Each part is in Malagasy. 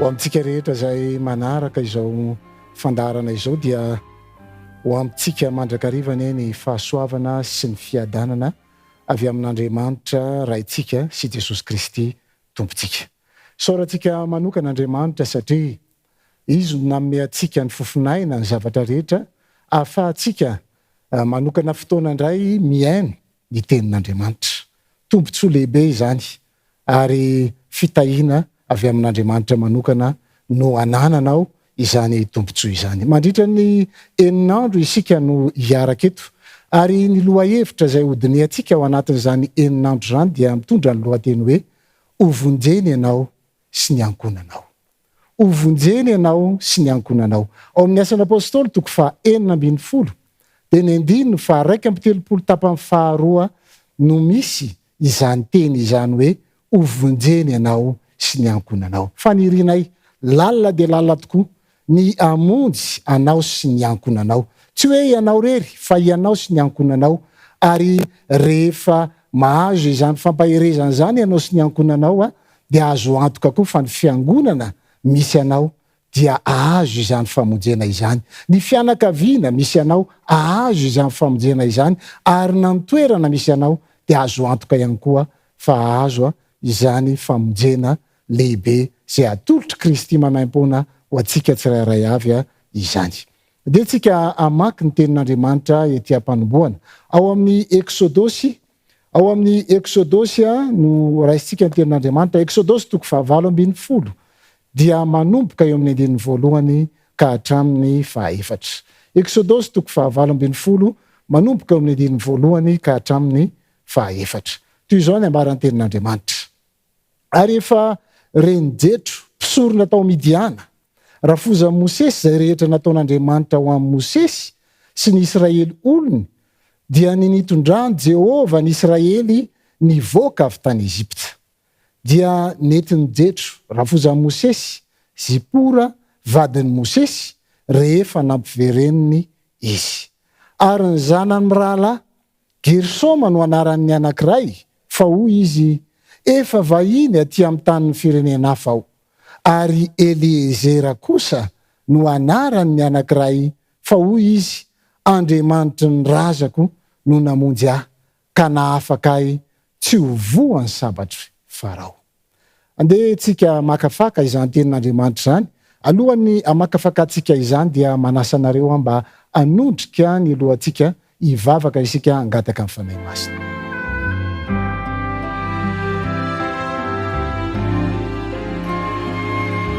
Ho amintsika rehetra izay manaraka izao fandaharana izao dia ho amintsika mandrakariva anie ny fahasoavana sy ny fiadanana avy amin'Andriamanitra Raintsika sy Jesosy Kristy Tompontsika. Isaorantsika manokana Andriamanitra satria Izy no nanome antsika ny fofon'aina, ny zavatra rehetra ahafahantsika manokana fotoana indray mihaino ny Tenin'Andriamanitra. Tombontsoa lehibe izany ary fitahiana avy amin'Andriamanitra manokana no anananao izany tombontsoa izany. Mandritra ny enina andro isika no hiaraka eto ary ny lohahevitra izay hodinihantsika ao anatin'izany enina andro izany dia mitondra ny lohateny hoe Hovonjena ianao sy ny ankohonanao. Hovonjena ianao sy ny ankohonanao. Ao amin'ny Asan'ny Apostoly toko faha 16 dia ny andininy faha 31 tapany faharoa no misy izany teny izany hoe hovonjena ianao sy ny ankohonanao. Fanirianay lalina dia lalina tokoa ny hamonjy anao sy ny ankohonanao. Tsy hoe ianao irery fa ianao sy ny ankohonanao ary rehefa mahazo izany fampaherezana izany ianao sy ny ankohonanao dia azo antoka koa fa ny fiangonana misy anao dia ahazo izany famonjena izany. Ny fianakaviana misy anao ahazo izany famonjena izany ary na ny toerana misy anao dia azo antoka ihany koa fa ahazo izany famonjena lehibe izay atolotr'i Kristy maimaimpoana ho antsika tsirairay avy izany. Andeha tsika hamaky ny tenin'Andriamanitra ety am-panombohana. Ao amin'ny Eksodosy, ao amin'ny Eksodosy no raisintsika ny tenin'Andriamanitra, Eksodosy toko fahavalo 18, dia manomboka eo amin'ny andininy voalohany ka hatramin'ny fahaefatra. Eksodosy toko fahavalo 18, manomboka eo amin'ny andininy voalohany ka hatramin'ny fahaefatra. Toy izao ny ambaran'ny tenin'Andriamanitra. Ary efa ren'i Jetro, mpisorona tao Midiana, rafozan'i Mosesy izay rehetra nataon'Andriamanitra ho an'i Mosesy sy ny Israely olony, dia ny nitondran'i Jehovah ny Israely nivoaka avy tany Egypta. Dia nentin'i Jetro, rafozan'i Mosesy, Zipora, vadin'i Mosesy, rehefa nampivereniny izy. Ary ny zanany mirahalahy, Gersoma no anaran'ny anankiray, fa hoy izy, Efa vahiny aty amin'ny tanin'ny firenena hafa aho. Ary Eliezera kosa no anaran'ny anankiray, fa hoy izy, Andriamanitry ny razako no namonjy ahy ka nahafaka ahy tsy ho voan'ny sabatr'i Farao. Andeha isika hamakafaka izany tenin'Andriamanitra izany. Alohan'ny hamakafakantsika izany dia manasa anareo aho mba hanondrika ny lohantsika hivavaka isika hangataka ny Fanahy Masina.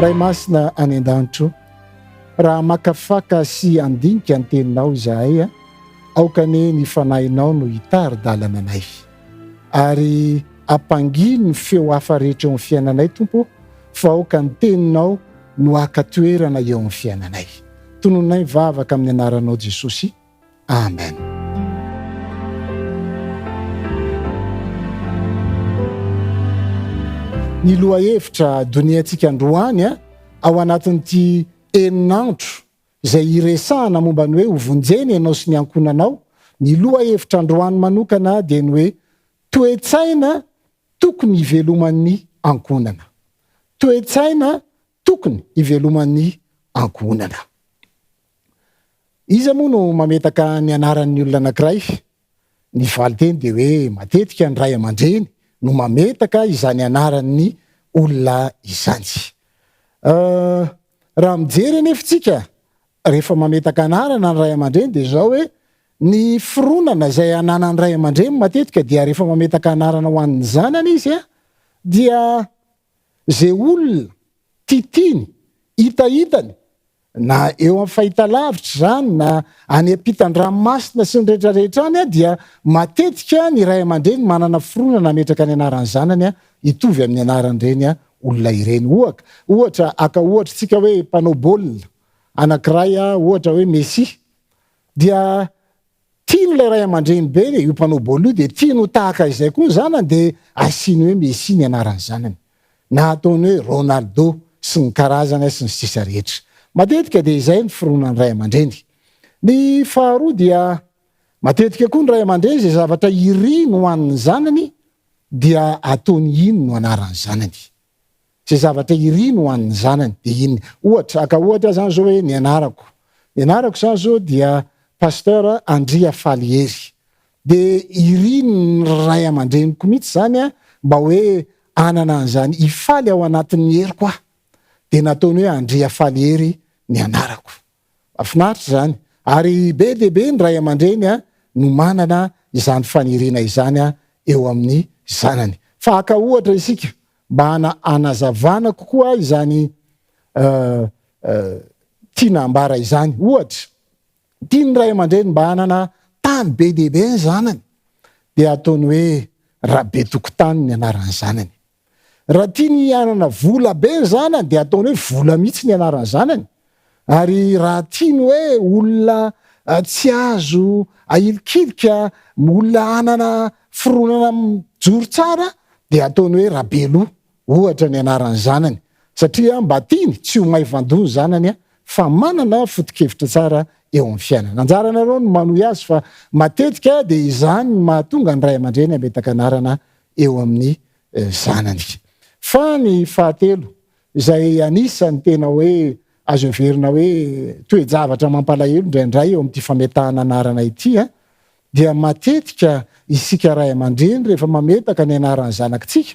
Ray Masina any an-danitro, raha hamakafaka sy handinika ny teninao izahay, aoka anie ny Fanahinao no hitari-dalana anay. Ary ampangino ny feo hafa rehetra eo amin'ny fiainanay, Tompo ô, fa aoka ny Teninao no haka toerana eo amin'ny fiainanay. Tononay vavaka amin'ny anaranao Jesosy. Amen. Ny lohahevitra doniantsika androany ao anatin'ity enin'andro izay hiresahana momba ny hoe hovonjena ianao sy ny ankohonanao, ny lohahevitra androany manokana dia ny hoe toe-tsaina tokony hiveloman'ny ankohonana. Toe-tsaina tokony hiveloman'ny ankohonana. Iza moa no mametaka ny anaran'ny olona anankiray? Ny valinteny dia hoe matetika ny ray aman-dreny no mametaka izany anaran'ny olona izany. Raha mijery anefa isika rehefa mametaka anarana ny ray aman-dreny dia izao hoe ny fironana izay ananan'ny ray aman-dreny matetika dia rehefa mametaka anarana ho an'ny zanany izy dia izay olona tiatiany, hitahitany na eo amin'ny fahitalavitra izany na any ampitan-dranomasina sy ny rehetra rehetra any dia matetika ny ray aman-dreny manana fironana hametraka ny anaran'ny zanany hitovy amin'ny anaran'ireny olona ireny. Ohaka, ohatra, haka ohatra isika hoe mpanao baolina anankiray ohatra hoe Messi dia Tiany ilay ray aman-dreny be io mpanao baolina io dia tiany ho tahaka izay koa ny zanany dia asiany hoe Messi ny anaran'ny zanany na ataony hoe Ronaldo sy ny karazany sy ny sisa rehetra. Matetika dia izay ny fironan'ny ray aman-dreny. Ny faharoa dia matetika koa ny ray aman-dreny izay zavatra iriny ho an'ny zanany dia ataony iny no anaran'ny zanany. Izay zavatra iriny ho an'ny zanany dia iny. Ohatra, haka ohatra aho izany izao hoe ny anarako. Ny anarako izany izao dia Pasteur Andria Falihery. Dia irin'ny ray aman-dreniko mihitsy izany aho mba hoe hanana an'izany hifaly ao anatin'ny heriko aho. Dia nataony hoe Andria Falihery ny anarako. Mahafinaritra izany. Ary be dia be ny ray aman-dreny no manana izany faniriana izany eo amin'ny zanany. Fa haka ohatra isika mba hanazavana kokoa izany tiana ambara izany. Ohatra, tian'ny ray aman-dreny mba hanana tany be dia be ny zanany, dia ataony hoe Rabetokotany ny anaran'ny zanany. Raha tiany hanana vola be ny zanany dia ataony hoe vola mihitsy ny anaran'ny zanany. Ary raha tiany hoe olona tsy azo ahilikilika, olona hanana fironana mijoro tsara dia ataony hoe Rabeloha ohatra ny anaran'ny zanany. Satria mba tiany tsy ho maivan-doha ny zanany fa manana foto-kevitra tsara eo amin'ny fiainana. Anjaranareo no manohy azy fa matetika dia izany no mahatonga ny ray aman-dreny hametaka anarana eo amin'ny zanany. Fa ny fahatelo, izay anisan'ny tena hoe azo heverina hoe toe-javatra mampalahelo indraindray eo amin'ity fametahana anarana ity, dia matetika isika ray aman-dreny rehefa mametaka ny anaran'ny zanakitsika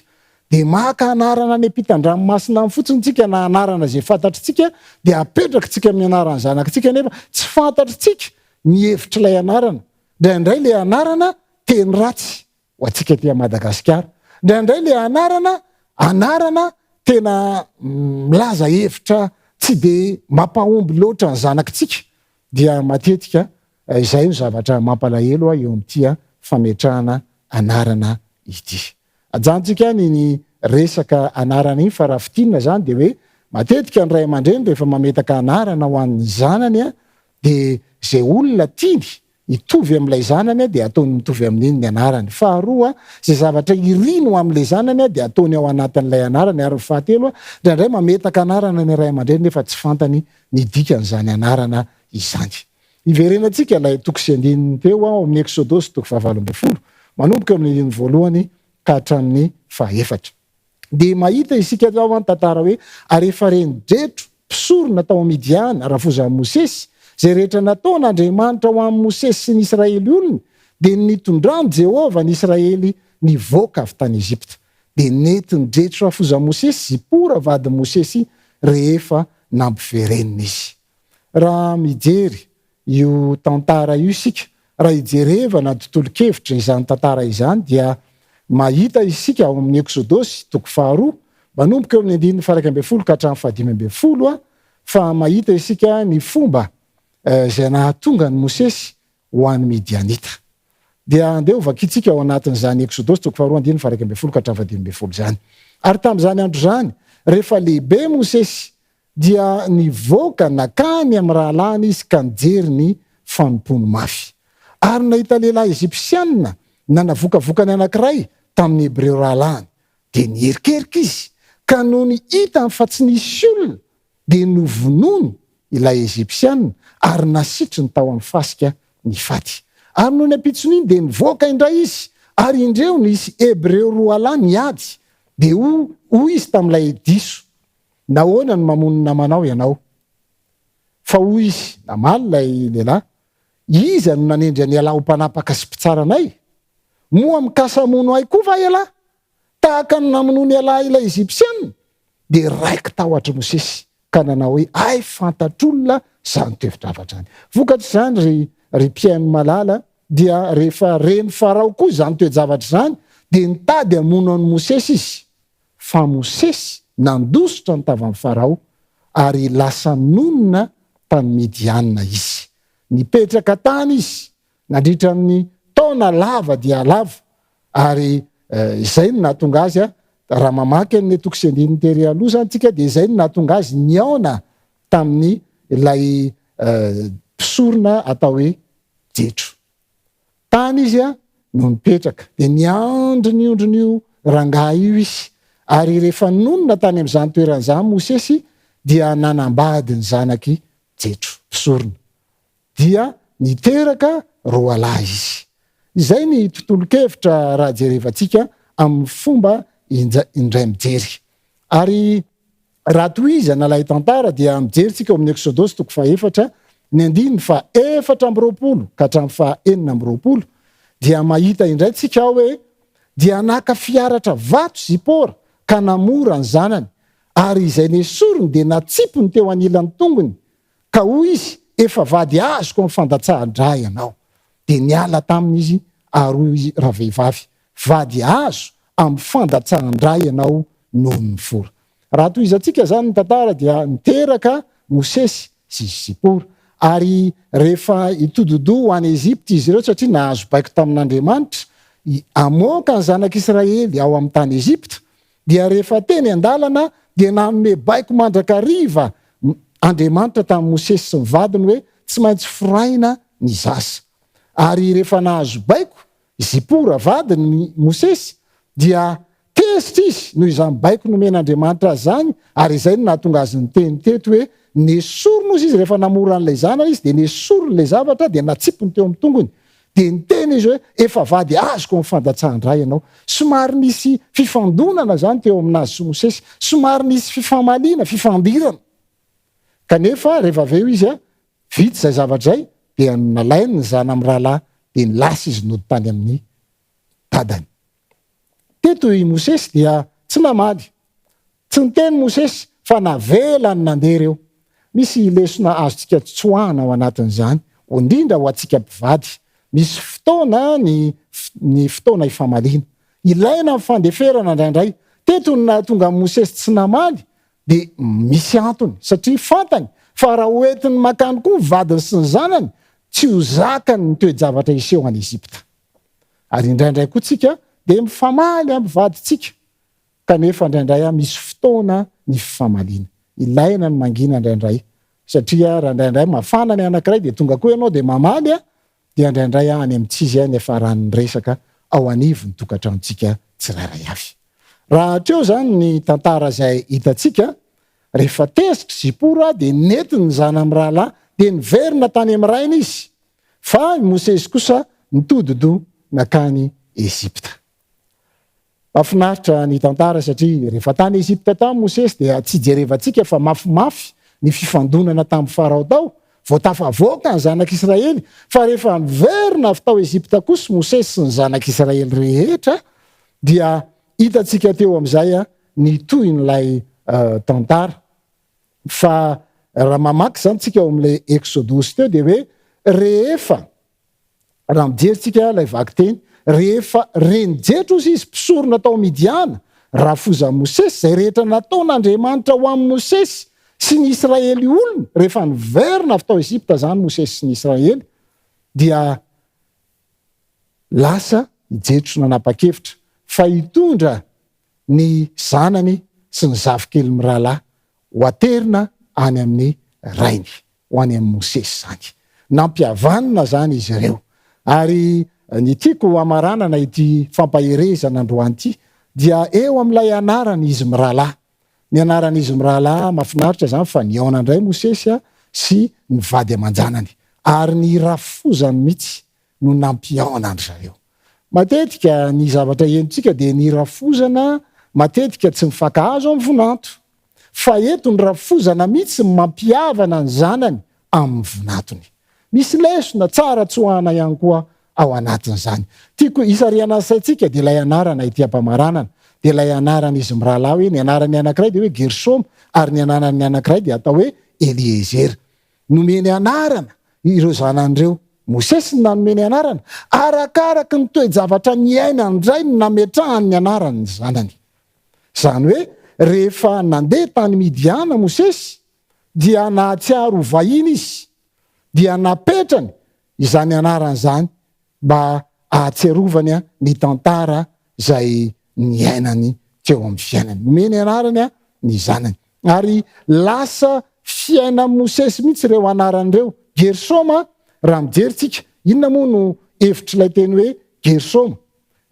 dia maka anarana any ampitan-dranomasina any fotsiny tsika na anarana izay fantatritsika dia apetrakitsika amin'ny anaran'ny zanakitsika nefa tsy fantatritsika ny hevitr'ilay anarana. Indraindray ilay anarana teny ratsy ho antsika aty Madagasikara. Indraindray ilay anarana, anarana tena milaza hevitra tsy dia mampahomby loatra ny zanakitsika dia matetika izay no zavatra mampalahelo ahy eo amin'ity fametrahana anarana ity. Ajanontsika ihany iny resaka anarana iny fa raha fintinina izany dia hoe matetika ny ray aman-dreny rehefa mametaka anarana ho an'ny zanany dia izay olona tiany hitovy amin'ilay zanany dia ataony mitovy amin'iny ny anarany. Faharoa, izay zavatra iriny ho amin'ilay zanany dia ataony ao anatin'ilay anarany. Ary ny fahatelo, indraindray mametaka anarana ny ray aman-dreny nefa tsy fantany ny dikan'izany anarana izany. Hiverenantsika ilay toko sy andininy teo ao amin'ny Eksodosy toko fahavalo ambinifolo, manomboka eo amin'ny andininy voalohany ka hatramin'ny fahaefatra. Dia mahita isika ao an tantara hoe, Ary efa ren'i Jetro, mpisorona tao Midiana, rafozan'i Mosesy, izay rehetra nataon' Andriamanitra ho an'i Mosesy sy ny Israely olony, dia ny nitondran'i Jehovah ny Israely nivoaka avy tany Egypta. Dia nentin'i Jetro rafozan'i Mosesy Zipora vadin'i Mosesy rehefa nampiverenina izy. Raha mijery io tantara io isika, raha ijerevana ny tontolon-kevitra izany tantara izany dia mahita isika ao amin'ny Eksodosy toko faharoa, manomboka eo amin'ny andininy faha-11 ka hatramin'ny faha-15 fa mahita isika ny fomba izay nahatonga an'i Mosesy ho any Midianita. Dia andeha ho vakintsika ao anatin'izany Eksodosy toko faharoa andininy faha-11 ka hatramin'ny faha-15 izany. Ary tamin'izany andro izany, rehefa lehibe Mosesy, Dia nivoaka nankany amin'ny rahalahiny izy ka nijery ny fanompoany mafy. Ary nahita lehilahy Egypsiana nanavokavoka ny anankiray tamin'ny Hebreo rahalahiny. Dia niherikerika izy, ka nony hitany fa tsy nisy olona, dia novonoiny ilay Egypsiana ary nasitriny tao amin'ny fasika ny faty. Ary nony ampitson'iny dia nivoaka indray izy, ary indreo nisy Hebreo roalahy niady. Dia hoy izy tamin'ilay diso, Nahoana no mamono ny namanao ianao? Fa hoy izy, namaly ilay lehilahy, Iza no nanendry an'ialahy ho mpanapaka sy mpitsara anay? Moa mikasa hamono ahy koa va ialahy, tahaka ny namonoan'ialahy ilay Egypsiana? Dia raiki-tahotra Mosesy, ka nanao hoe, Hay fantatr'olona izany toe-javatra izany. Vokatr'izany, ry ry mpihaino malala, dia rehefa ren'i Farao koa izany toe-javatra izany, dia nitady hamono an'i Mosesy izy. Fa Mosesy nandositra ny tavan'i Farao, ary lasa nonina tany Midiana izy. Nipetraka tany izy nandritra ny taona lava dia lava, ary izay no nahatonga azy, raha mamaky an'ilay toko sy andininy tery aloha izany tsika, dia izay no nahatonga azy nihaona tamin'ny ilay mpisorona atao hoe Jetro. Tany izy no nipetraka. Dia niandry ny ondrin'io rangahy io izy. Ary rehefa nonina tany amin'izany toerana izany Mosesy, dia nanambady ny zanak'i Jetro, mpisorona. Dia niteraka roalahy izy. Izay ny tontolon-kevitra raha jerevantsika amin'ny fomba indray mijery. Ary raha tohizana ilay tantara dia mijery tsika ao amin'ny Eksodosy toko fahaefatra ny andininy faha 24 ka hatramin'ny faha 26 dia mahita indray tsika ao hoe dia naka fiaratra vato Zipora ka namora ny zanany ary izay nesoriny dia natsipiny teo anilan'ny tongony ka hoy izy efa vady azoko amin'ny fandatsahan-drà ianao. Dia niala taminy izy ary hoy ravehivavy Vady azo amin'ny fandatsahan-drà ianao noho ny fora. Raha tohizantsika izany ny tantara dia niteraka Mosesy sy Zipora. Ary rehefa hitodi-doha ho any Egypta izy ireo satria nahazo baiko tamin'Andriamanitra hamoaka ny zanak'Israely ao amin'ny tany Egypta dia rehefa teny an-dalana dia nanome baiko mandrakariva Andriamanitra tamin'i Mosesy sy ny vadiny hoe tsy maintsy foraina ny zaza. Ary rehefa nahazo baiko Zipora vadiny Mosesy, dia tezitra izy noho izany baiko nomen'Andriamanitra azy izany, ary izay no nahatonga azy niteny teto hoe, Nesoriny hozy izy rehefa namora an'ilay zanany izy, dia nesoriny ilay zavatra, dia natsipiny teo amin'ny tongony. Dia niteny izy hoe, Efa vady azoko amin'ny fandatsahan-dra ianao. Somary nisy fifandonana izany teo aminazy sy Mosesy, somary nisy fifamaliana, fifandirana. Kanefa rehefa avy eo izy Vita izay zavatra izay dia nalainy ny zana-mirahalahy dia lasa izy nody tany amin'ny dadany. Teto i Mosesy dia tsy namaly. Tsy niteny Mosesy fa navelany nandeha ireo. Misy lesona azontsika tsoahana ao anatin'izany, indrindra ho antsika mpivady. Misy fotoana ny ny fotoana ifamaliana. Ilaina ny fandeferana indraindray. Teto ny nahatonga an'i Mosesy tsy namaly Dia misy antony, satria fantany fa raha ho entiny mankany koa ny vadiny sy ny zanany, tsy ho zakany ny toe-javatra hiseho any Egypta. Ary indraindray koa tsika dia mifamaly amin'ny vadintsika, kanefa indraindray misy fotoana ny fifamaliana. Ilaina ny mangina indraindray, satria raha indraindray mafana ny anankiray dia tonga koa ianao dia mamaly, dia indraindray any amin'ny tsy izy ny hiafaran'ny resaka ao anivon'ny tokantranontsika tsirairay avy. Raha hatreo izany ny tantara izay hitantsika, rehefa tezitra Zipora dia nentiny ny zanany mirahalahy dia niverina tany amin'ny rainy izy, fa i Mosesy kosa nitodi-doha nankany Egypta. Mahafinaritra ny tantara satria rehefa tany Egypta tany Mosesy dia tsy jerevantsika fa mafimafy ny fifandonana tamin'i Farao tao vao tafavoaka ny zanak'Israely fa rehefa niverina avy tao Egypta kosa Mosesy sy ny zanak'Israely rehetra dia hitantsika teo amin'izay ny tohin'ilay tantara fa raha mamaky izany tsika ao amin'ilay Eksodosy teo dia hoe rehefa Raha mijery tsika ilay vakiteny, rehefa ren'i Jetro ozy izy, mpisorona tao Midiana, rafozan'i Mosesy, izay rehetra nataon'Andriamanitra ho amin'i Mosesy sy ny Israely olony, rehefa niverina avy tao Egypta izany Mosesy sy ny Israely, dia lasa i Jetro nanapa-kevitra fa hitondra ny zanany sy ny zafikely mirahalahy ho aterina any amin'ny rainy, ho any amin'i Mosesy izany. Nampihavanina izany izy ireo. Ary ny tiako hamaranana ity fampaherezana androany ity dia eo amin'ilay anarana izy mirahalahy. Ny anaran'izy mirahalahy mahafinaritra izany fa nihaona indray Mosesy sy ny vady aman-janany. Ary ny rafozany mihitsy no nampihaona an-dry zareo. Matetika ny zavatra henontsika dia ny rafozana matetika tsy mifankahazo amin'ny vinanto. Fa eto ny rafozana mihitsy no mampihavana ny zanany amin'ny vinantony. Misy lesona tsara tsoahana ihany koa ao anatin'izany. Tiako hisarihana ny saintsika dia ilay anarana ety am-pamaranana, dia ilay anaran'izy mirahalahy hoe ny anaran'ny anankiray dia hoe Gersoma ary ny anaran'ny anankiray dia atao hoe Eliezera. Nomeny anarana ireo zanany ireo. Mosesy no nanome ny anarana. Arakaraky ny toe-javatra niainany indray no nametrahany ny anarany ny zanany. Izany hoe, rehefa nandeha tany Midiana Mosesy, dia nahatsiaro ho vahiny izy, dia napetrany izany anarana izany mba hahatsiarovany ny tantara izay niainany teo amin'ny fiainany. Nomeny anarany ny zanany. Ary lasa fiainan'i Mosesy mihitsy ireo anarany ireo. Gersoma, raha mijery tsika, inona moa no hevitr'ilay teny hoe Gersoma?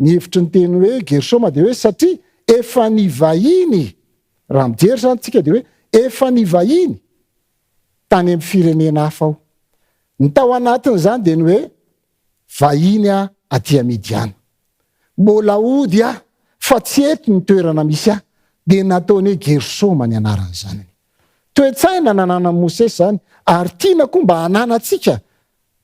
Ny hevitry ny teny hoe Gersoma dia hoe satria efa nivahiny. Raha mijery izany tsika dia hoe efa nivahiny tany amin'ny firenena hafa aho. Ny tao anatin'izany dia ny hoe vahiny aho aty Midiana. Mbola hody aho fa tsy eto ny toerana misy ahy. Dia nataony hoe Gersoma ny anaran'ny zanany. Toe-tsaina nananan'i Mosesy izany, ary tiana koa mba hananantsika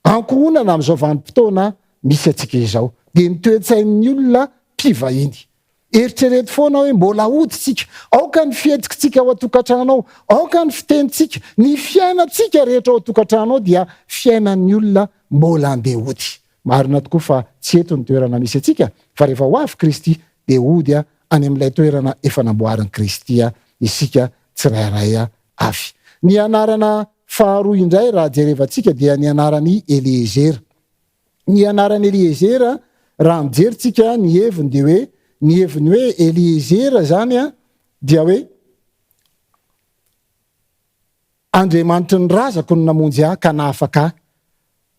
ankohonana amin'izao vanim-potoana misy antsika izao. Dia ny toe-tsain'ny olona mpivahiny. Eritrereto foana hoe mbola hody tsika. Aoka ny fihetsikitsika ao an-tokantrano ao, aoka ny fitenintsika, ny fiainantsika rehetra ao an-tokantrano ao dia fiainan'ny olona mbola handeha hody. Marina tokoa fa tsy eto ny toerana misy antsika fa rehefa ho avy Kristy dia hody any amin'ilay toerana efa namboarin'i Kristy isika tsirairay avy. Ny anarana faharoa indray raha jerevantsika dia ny anaran'i Eliezera. Ny anaran'i Eliezera raha mijery tsika ny heviny dia hoe ny heviny hoe Eliezera izany dia hoe Andriamanitry ny razako no namonjy ahy ka nahafaka ahy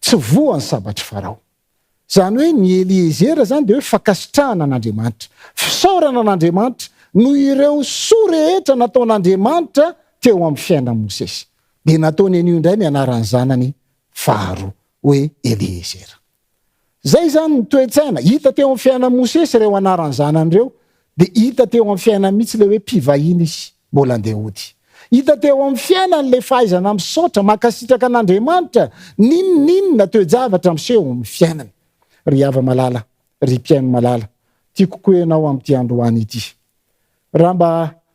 tsy voan'ny sabatr'i Farao. Izany hoe ny Eliezera izany dia hoe fankasitrahana an'Andriamanitra, fisaorana an'Andriamanitra noho ireo soa rehetra nataon'Andriamanitra teo amin'ny fiainan'i Mosesy. Dia nataony an'io indray ny anaran'ny zanany faharoa hoe Eliezera. Izay izany ny toe-tsaina. Hita teo amin'ny fiainan'i Mosesy ireo anaran'ny zanany ireo, dia hita teo amin'ny fiainany mihitsy ilay hoe mpivahiny izy, mbola andeha hody. Hita teo amin'ny fiainany ilay fahaizana misaotra, mankasitraka an'Andriamanitra, n'inon'inona toe-javatra miseho amin'ny fiainany. Ry hava-malala, ry mpihaino malala, tiako koa ianao amin'ity androany ity. Raha mba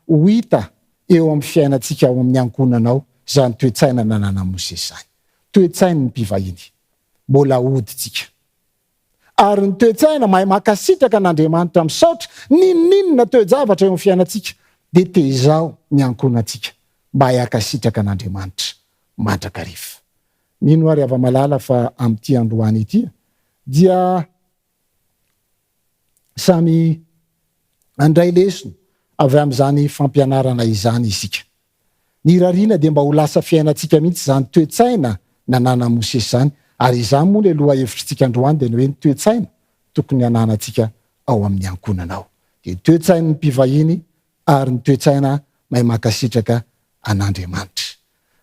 ho hita eo amin'ny fiainantsika ao amin'ny ankohonanao izany toe-tsaina nananan'i Mosesy izany. Toe-tsain'ny mpivahiny. Mbola hody tsika. Ary ny toe-tsaina mahay mankasitraka an'Andriamanitra misaotra n'inon'inona toe-javatra eo amin'ny fiainantsika dia tezao ny ankohonantsika mba hahay hankasitraka an'Andriamanitra mandrakariva. Mino aho ry hava-malala fa amin'ity androany ity dia samy handray lesona avy amin'izany fampianarana izany isika. Ny irariana dia mba ho lasa fiainantsika mihitsy izany toe-tsaina nananan'i Mosesy izany, ary izany moa ilay lohahevitritsika androany dia ny hoe ny toe-tsaina tokony hananantsika ao amin'ny ankohonana ao. Dia ny toe-tsain'ny mpivahiny ary ny toe-tsaina mahay mankasitraka an'Andriamanitra.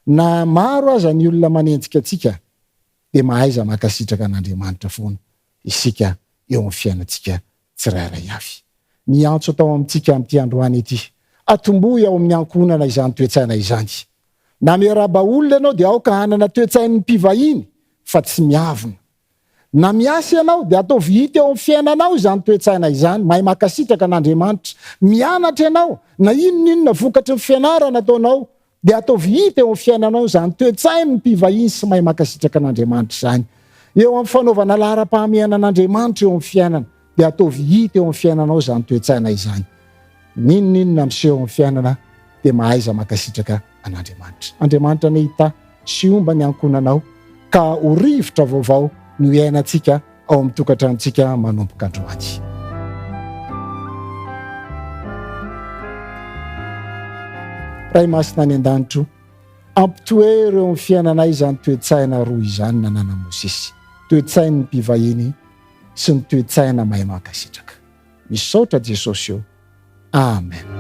Na maro aza ny olona manenjika antsika dia mahaiza mankasitraka an'Andriamanitra foana isika eo amin'ny fiainantsika tsirairay avy. Ny antso atao amintsika amin'ity androany ity, atombohy ao amin'ny ankohonana izany toe-tsaina izany. Na miarahaba olona ianao dia aoka hanana toe-tsain'ny mpivahiny fa tsy miavona. Na miasa ianao dia ataovy hita eo amin'ny fiainanao izany toe-tsaina izany, mahay mankasitraka an'Andriamanitra. Mianatra ianao, na inona inona vokatry ny fianarana ataonao, Dia ataovy hita eo amin'ny fiainanao izany toe-tsain'ny mpivahiny sy mahay mankasitraka an'Andriamanitra izany. Eo amin'ny fanaovana laharam-pahamehana an'Andriamanitra eo amin'ny fiainana, dia ataovy hita eo amin'ny fiainanao izany toe-tsaina izany. N'inon'inona miseho amin'ny fiainana, dia mahaiza mankasitraka an'Andriamanitra. Andriamanitra anie hitahy sy homba ny ankohonanao, ka ho rivotra vaovao no hiainantsika ao amin'ny tokantranontsika manomboka androany. Ray Masina any an-danitro, ampitoero eo amin'ny fiainanay izany toe-tsaina roa izany nananan'i Mosesy, toe-tsain'ny mpivahiny sy ny toe-tsaina mahay mankasitraka. Misaotra Jesosy o. Amen.